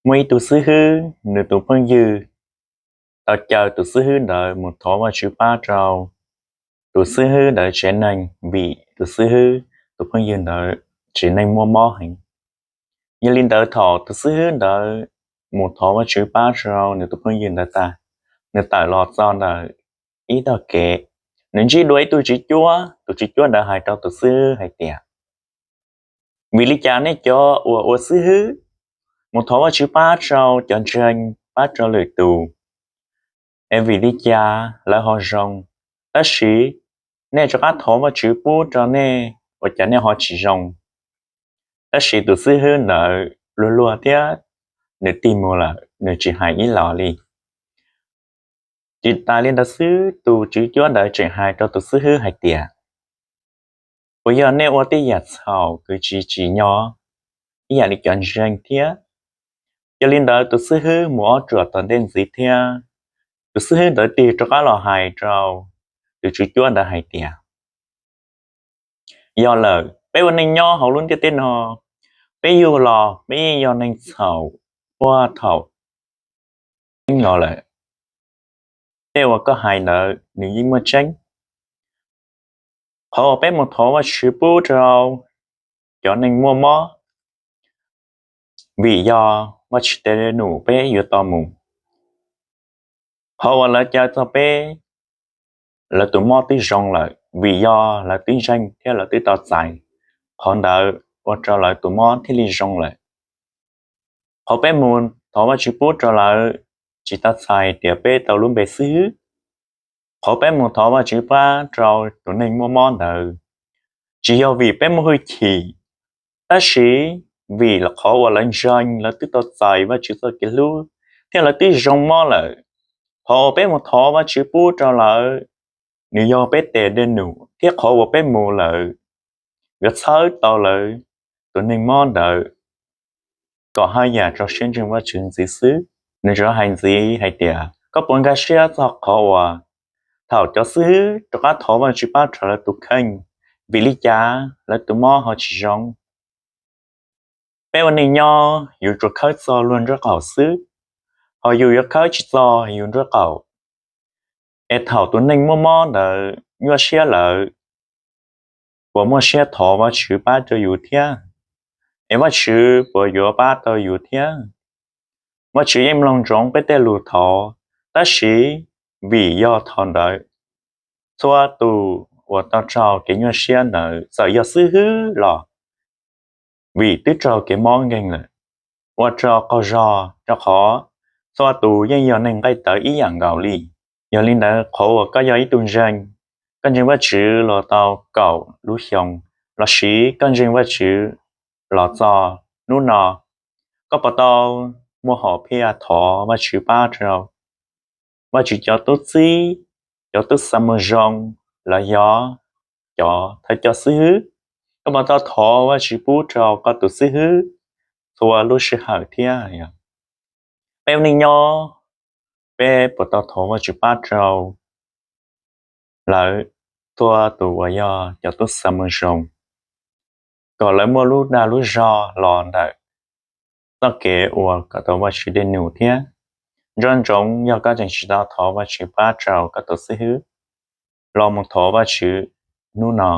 Muaj ib tug xib hwb, nws tus phooj ywg tau caw tus xib hwb ntawd mus thov Vajtswv pab rau tus xib hwb ntawd tsev neeg, vim tus xib hwb tus phooj ywg ntawd tsev neeg muaj mob heev. Yog li ntawd, thaum tus xib hwb ntawd mus thov Vajtswv pab rau nws tus phooj ywg ntawd tas, nws tawm los txog ntawm ib tog kev, nws ntsib dua ib tug tswv cuab. Tus tswv cuab ntawd hais rau tus xib hwb hais tias, Vim li cas nej cov uas ua xib hwb mus thov Vajtswv pab rau cov ntseeg, pab rau lwm tus, es vim li cas lawv ho zoo, tab sis nej rov qab thov Vajtswv pub rau nej, ua cas nej ho tsis zoo? Tab sis tus xib hwb ntawd luag luag thiab, nws tig mus lawm, nws tsis hais ib los li. Tsis tas li ntawd xwb, tus tswv cuab ntawd tseem hais rau tus xib hwb hais tias, Puas yog nej ua tej yam txhaum kws tsis tsim nyog ib yam li cov ntseeg thiab? Yog li ntawd, tus xib hwb mus ob ruam tom ntej ntxiv thiab, tus xib hwb ntawd tig rov qab los hais rau tus tswv cuab ntawd hais tias, Yog lawm, peb ua neej nyob hauv lub ntiaj teb no, peb yug los peb yeej yog neeg txhaum puag thaum tseem los lawm. Tej uas koj hais ntawd nws yeej muaj tseeb. Qhov uas peb mus thov Vajtswv pub rau cov neeg muaj mob, vim yog Vajtswv tes num peb yuav tau mus. Qhov uas lawv caw txog peb, lawv tus mob twb zoo lawm, vim yog lawv twb ntseeg thiab lawv twb tau txais qhov ntawd, ua rau lawv tus mob thiaj li zoo lawm. Qhov peb mus thov Vajtswv pub rau lawv tsis tau txhais tias peb tau lub npe xib hwb. Qhov peb mus thov Vajtswv pab rau tus neeg muaj mob ntawd, tsis yog vim peb muaj hwj chim, tab sis vim qhov uas lawv ntseeg, lawv twb tau txais Vajtswv txoj kev hlub thiab lawv twb zoo mob lawm. Qhov uas peb mus thov Vajtswv pub rau lawv, nws yog peb tes dej num, thiab qhov uas peb mus lawm yuav txhawb tau lawv tus neeg mob ntawd kom haj yam rau siab ntseeg Vajtswv ntxiv xwb. Nws tsuas hais ntxiv hais tias, Koj puas nkag siab txog qhov uas thaum cov xib hwb rov qab thov Vajtswv pab rau lawv tus kheej, vim li cas lawv tus mob ho tsis zoo? Peb ua neej nyob yus tsuas khawb txog luag nraub qaum xwb, ho yus yuav khawb tsis txog yus nraub qaum. Es thaum tus neeg muaj mob ntawd nyuaj siab lawm, puas muaj siab thov Vajtswv pab rau yus thiab? Es Vajtswv puas yuav pab tau yus thiab? Vajtswv yeej mloog ntsoov peb tej lus thov, tab sis vim yog thaum ntawd txhua tus uas tau raug kev nyuaj siab ntawd txawm yog xib hwb los vim twb raug kev mob nkeeg lawm, ua rau qaug zog, rau qhov txhua tus yeej yog neeg nqaij tawv ib yam nkaus li. Yog li ntawd, qhov uas koj yog ib tug ntseeg, koj ntseeg Vajtswv los tau kaum lub xyoo, lossis koj ntseeg Vajtswv los txog hnub no, koj puas tau muaj hom phiaj thov Vajtswv pab rau Vajtswv cov tub txib, cov tub xa moo zoo, los yog cov thawj coj xib hwb? Koj puas tau thov Vajtswv pub rau koj tus xib hwb txhua lub sij hawm thiab? Peb ua neej nyob, peb puas tau thov Vajtswv pab rau lawv txhua tus uas yog cov tub xa moo zoo, kom lawv muaj lub dag lub zog los ntawm txoj kev uas kom tau Vajtswv dej num thiab? Nco ntsoov, yog koj tseem tsis tau thov Vajtswv pab rau koj tus xib hwb, los mus thov Vajtswv hnub no.